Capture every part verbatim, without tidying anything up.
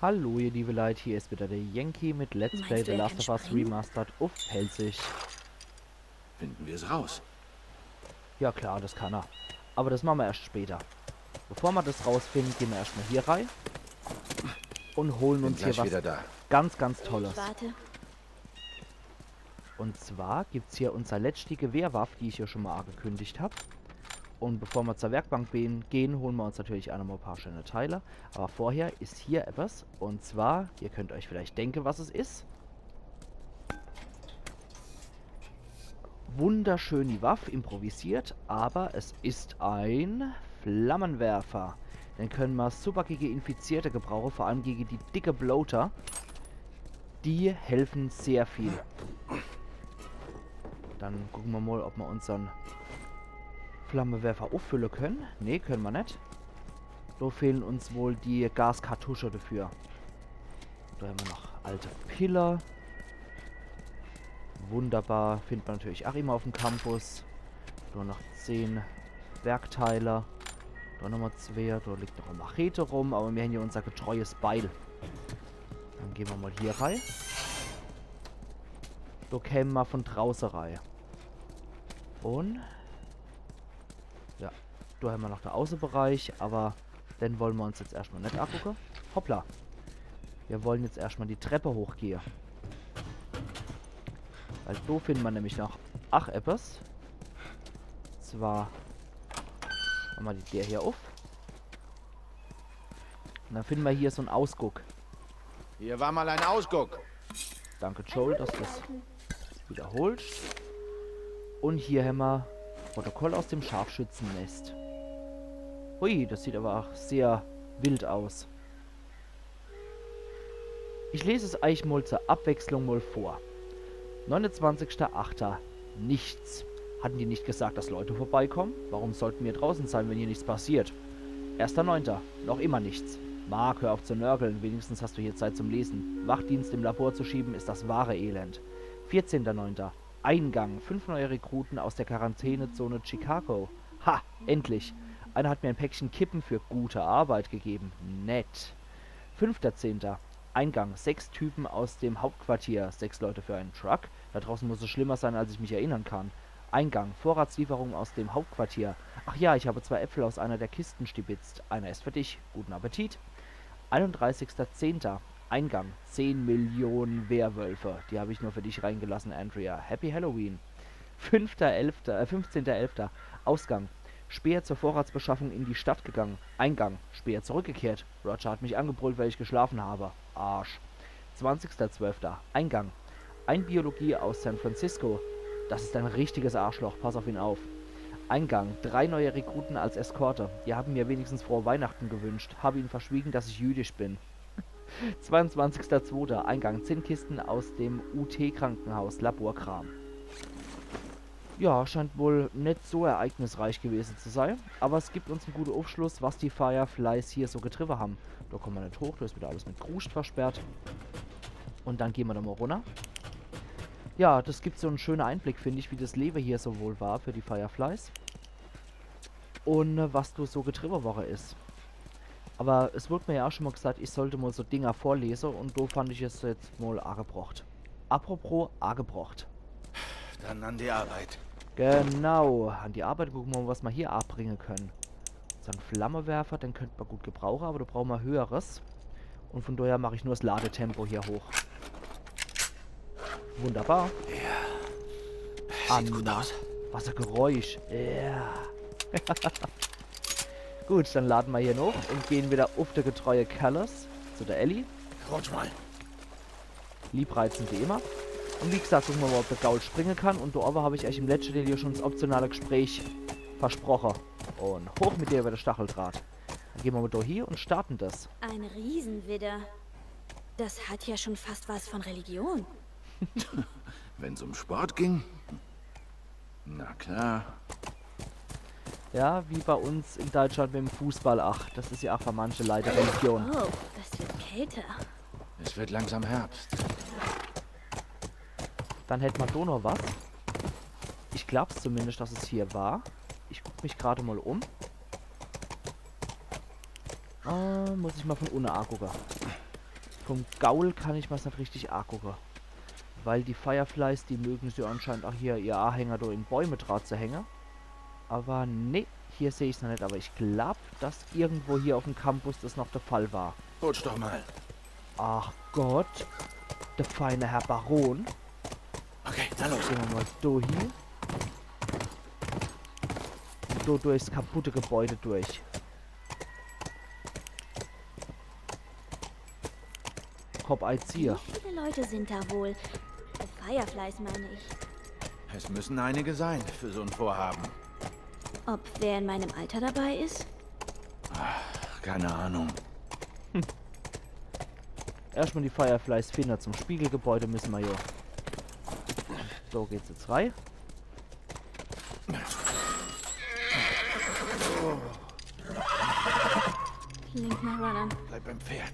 Hallo ihr liebe Leit, hier is wieder der Yankee mit Let's Play The Last of Us Remastered uff Pälzisch. Finden wir es raus. Ja klar, das kann er. Aber das mache mer erscht später. Bevor mer das rausfinden, gehn mer erscht mal hier rei und holen uns hier was ganz, ganz Tolles. Warte. Und zwar gibt's hier unser letschtige Wehrwaff, die ich ja schon mal angekündigt hab. Und bevor mer zur Werkbank gehn, gehn, holen mer uns natürlich auch noch mal ein paar schöne Teile. Aber vorher is hier etwas. Und zwar, ihr könnt euch vielleicht denken, was es is. Wunderschön die Waff, improvisiert, aber es is ein Flammenwerfer. Den können mer super gegen Infizierte gebrauchen, vor allem gegen die dicke Bloater. Die helfen sehr viel. Dann gucken mer mal, ob mer unsern Flammenwerfer auffüllen können. Nee, können mer net. Do fehlen uns wohl die Gaskartusche dafür. Do hämmer noch alte Pille. Wunderbar, findet mer natürlich auch immer uffm Campus. Nur noch zehn Werkteile. Do nochmal zwei, do liegt noch e Machete rum, aber mir hän ja unser getreues Beil. Dann gehn mer mal hier rei. Do kämen mer von drauße rei. Und ja, do hämmer noch de Außebereich, aber den wollen mer uns jetzt erscht mal net angucken. Hoppla. Mir wollen jetzt erscht mal die Treppe hochgehen. Weil do findet mer nämlich noch, ach, etwas. Zwar mache mer die Deer hier uff. Und dann findet mer hier so en Ausguck. Hier war mal ein Ausguck. Danke, Joel, dass du das wiederholst. Und hier hämmer Protokoll aus dem Scharfschützennest. Hui, das sieht aber auch sehr wild aus. Ich lese es euch mal zur Abwechslung mal vor. Neunundzwanzigster achter. Nichts. Hatten die nicht gesagt, dass Leute vorbeikommen? Warum sollten wir draußen sein, wenn hier nichts passiert? Erster neunter. Noch immer nichts. Mark, hör auf zu nörgeln. Wenigstens hast du hier Zeit zum Lesen. Wachdienst im Labor zu schieben, ist das wahre Elend. Vierzehnter neunter. Eingang. Fünf neue Rekruten aus der Quarantänezone Chicago. Ha, endlich. Einer hat mir ein Päckchen Kippen für gute Arbeit gegeben. Nett. Fünfter zehnter. Eingang. Sechs Typen aus dem Hauptquartier. Sechs Leute für einen Truck. Da draußen muss es schlimmer sein, als ich mich erinnern kann. Eingang. Vorratslieferung aus dem Hauptquartier. Ach ja, ich habe zwei Äpfel aus einer der Kisten stibitzt. Einer ist für dich. Guten Appetit. Einunddreißigster zehnter. Eingang. Zehn Millionen Werwölfe. Die habe ich nur für dich reingelassen, Andrea. Happy Halloween. Fünfter elfter, äh, fünfzehnter elfter. Ausgang. Speer zur Vorratsbeschaffung in die Stadt gegangen. Eingang. Speer zurückgekehrt. Roger hat mich angebrüllt, weil ich geschlafen habe. Arsch. Zwanzigster zwölfter. Eingang. Ein Biologie aus San Francisco. Das ist ein richtiges Arschloch. Pass auf ihn auf. Eingang. Drei neue Rekruten als Eskorte. Die haben mir wenigstens frohe Weihnachten gewünscht. Habe ihnen verschwiegen, dass ich jüdisch bin. Zweiundzwanzigster zweiter. Eingang. Zehn Kisten aus dem U T-Krankenhaus. Laborkram. Ja, scheint wohl net so ereignisreich gewesen zu sein. Aber es gibt uns en guten Aufschluss, was die Fireflies hier so getrieben haben. Da kommen wir net hoch, da ist wieder alles mit Kruscht versperrt. Und dann gehen wir da mal runter. Ja, das gibt so en schönen Einblick, finde ich, wie das Leben hier so wohl war für die Fireflies. Und äh, was do so getrieben worden ist. Aber es wurde mir ja auch schon mal gesagt, ich sollte mal so Dinger vorlesen und do fand ich es jetzt mal angebracht. Apropos angebracht. Dann an die Arbeit. Genau, an die Arbeit. Gucken wir mal, was wir hier abbringen können. So en Flammenwerfer, den könnte man gut gebrauchen, aber da brauchen wir höheres. Und von daher mache ich nur das Ladetempo hier hoch. Wunderbar. Sieht gut aus. Was ein Geräusch. Ja. Gut, dann laden wir hier noch und gehen wieder auf der getreue Callas zu der Ellie. Rutsch mal. Liebreizend wie immer. Und wie gesagt, gucken wir mal, ob der Gaul springen kann. Und da oben habe ich euch im letzten Teil ja schon das optionale Gespräch versprochen. Und hoch mit dir über den Stacheldraht. Dann gehen wir mal da hier und starten das. Ein Riesenwidder. Das hat ja schon fast was von Religion. Wenn's um Sport ging? Na klar. Ja, wie bei uns in Deutschland mit dem Fußball. Ach, das ist ja auch für manche Leute Religion. Oh, das wird kälter. Es wird langsam Herbst. Dann hätte man da noch was. Ich glaub's zumindest, dass es hier war. Ich guck mich gerade mal um. Ah, muss ich mal von unten angucken. Vom Gaul kann ich mir's net richtig agucke. Weil die Fireflies, die mögen's jo anscheinend ach hier, ihr Ahänger do in Bäume dra zu hänge. Awwer nee, hier seh ich's noch net, awwer ich glaub, dass irgendwo hier uff'm Campus das noch de Fall war. Putsch doch mal. Ach Gott, de feine Herr Baron. Okay, na los. Gehn mer mal do hie. Do durchs kaputte Gebäude durch. Kopf eiziehe. Wie viele Leute sind da wohl? Fireflies meine ich. Es müssen einige sein für so ein Vorhaben. Ob wer in meinem Alter dabei ist? Keine Ahnung. Erschtmal die Fireflies finne. Zum Spiegelgebäude müsse mer jo. So geht's jetzt rei. Klingt nach Runnern. Bleib beim Pferd.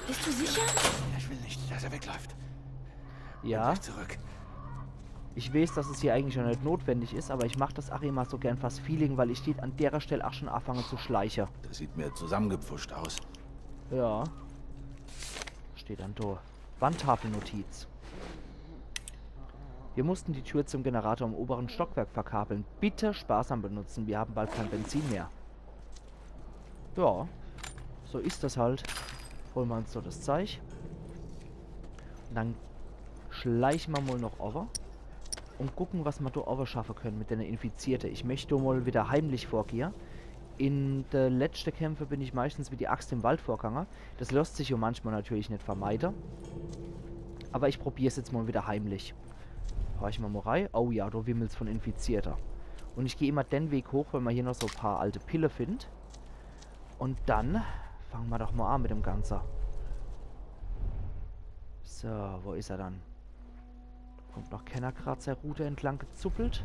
Bist du sicher? Ich will nicht, dass er wegläuft. Ja, Gleich zurück. ich weeß, dass es hier eigentlich noch net notwendig is, awwer ich mach das ach immer so gern fürs Feeling, weil ich deet an derer Stell ach schon afange zu schleiche. Das sieht mir zusammengepfuscht aus. Ja. Steht dann do. Wandtafelnotiz. Wir mussten die Tür zum Generator im oberen Stockwerk verkabeln. Bitte sparsam benutzen, wir haben bald kein Benzin mehr. Ja, so is das halt. Hole mer uns so das Zeich. Und dann schleiche mer mal noch owwe und gucke, was mer do owwe schaffe könne mit denne Infizierte. Ich möcht do mal wieder heimlich vorgehe. In de letschte Kämpfe bin ich meistens wie die Axt im Wald vorgange. Das losst sich jo manchmal natürlich net vermeide. Awwer ich probier's jetzt mal wieder heimlich. Horche mer mal rei. Oh ja, do wimmelt's von Infizierte. Und ich geh immer den Weg hoch, weil mer hier noch so paar alte Pille findt. Und dann fange mer doch mal an mit dem Ganze. So, wo is er dann? Do kommt noch kenner grad sei Route entlang gezuppelt.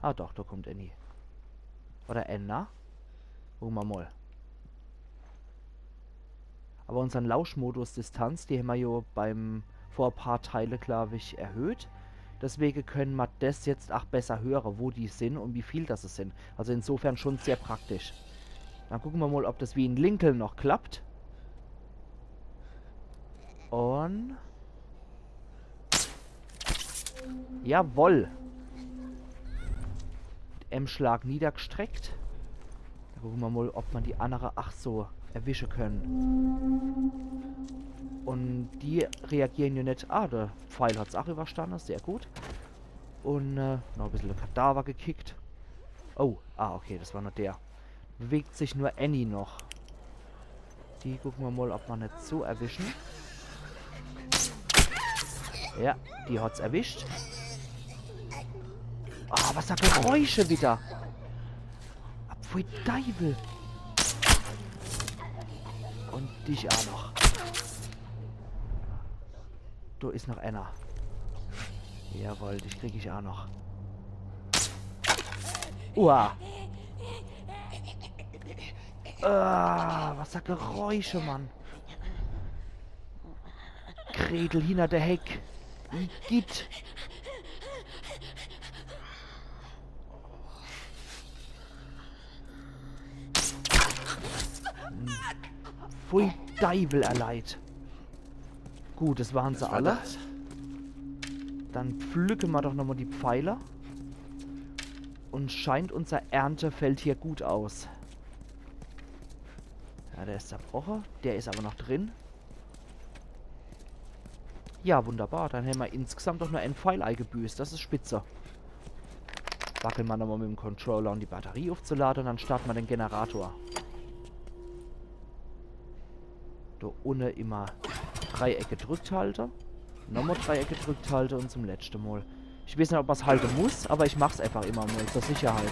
Ah doch, do kommt Annie. Oder Anna. Gucke mer mal. Awwer unsern Lauschmodus Distanz, die hämmer jo beim, vor paar Teile, glaub ich, erhöht. Deswege könne mer das jetzt ach besser höre, wo die sin und wie viel das es sin. Also insofern schon sehr praktisch. Dann gucke mer mal, ob das wie in Lincoln noch klappt. Und jawoll. Mit em Schlag niedergestreckt. Dann gucke mer mal, ob mer die annere ach so erwische könne. Und die reagieren jo net. Ah, de Pfeil hat's ach überstanne, sehr gut. Und äh, noch e bissel de Kadaver gekickt. Oh, ah, okay, das war nur der. Bewegt sich nur Annie noch. Die gucke mer mal, ob mer net so erwischen. Ja, die hat's erwischt. Ah, was für Geräusche wieder. Ah, pfui Deiwel. Und dich ach noch. Do is noch einer. Jawoll, dich krieg ich ach noch. Uah. Ah, was für Geräusche, Mann. Gretel hinner de Heck. Igitt. Pfui Deiwel, er Leit. Gut, das waren se Das war alle. Das. Dann pflücke mer doch nochmal die Pfeile. Und scheint unser Erntefeld hier gut aus. Ja, der is zerbroche. Der is aber noch drin. Ja, wunderbar. Dann hämmer insgesamt doch nur en Pfeil eigebüßt. Das is spitze. Wackle mer nochmal mit dem Controller, um die Batterie aufzulade, und dann starte mer den Generator. Do unne immer Dreieck gedrückt halte. Nochmal Dreieck gedrückt halte und zum letschte Mal. Ich weeß net, ob mer's halte muss, aber ich mach's einfach immer mal zur Sicherheit.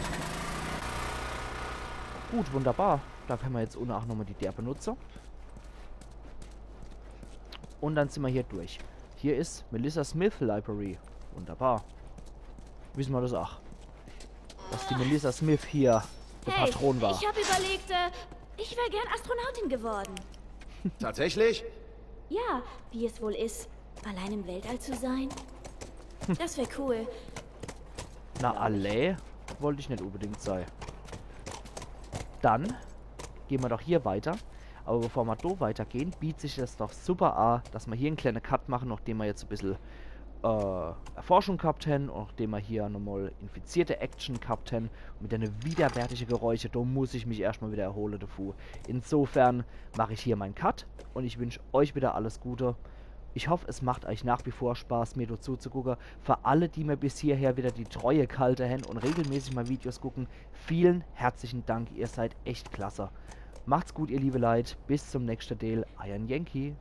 Gut, wunderbar. Da könne mer jetzt unne ach nochmal die Deer benutze. Und dann sin mer hier durch. Hier is Melissa Smith Library. Wunderbar. Wisse mer das ach. Dass die Melissa Smith hier de Hey, Patron war. Ich hab überlegt, äh, ich wär gern Astronautin geworden. Tatsächlich? Ja, wie es wohl ist, allein im Weltall zu sein. Das wär cool. Na, alle wollt ich net unbedingt sei. Dann gehn mer doch hier weiter. Aber bevor ma do weitergehen, bietet sich das doch super a, dass ma hier en kleine Cut machen, nachdem ma jetzt e bissel äh, Erforschung gehabt hen, nachdem ma hier nochmal infizierte Action gehabt hen. Und mit denne widerwärtige Geräusche, do muss ich mich erscht mal wieder erhole davu. Insofern mache ich hier mein Cut und ich wünsch euch wieder alles Gute. Ich hoff, es macht euch nach wie vor Spaß, mir do zuzugucke. Für alle, die mir bis hierher wieder die Treue gehalte hen und regelmäßig mal Videos gucken, vielen herzlichen Dank, ihr seid echt klasse. Macht's gut, ihr liebe Leit, bis zum nächsten Deel, eier Yankee.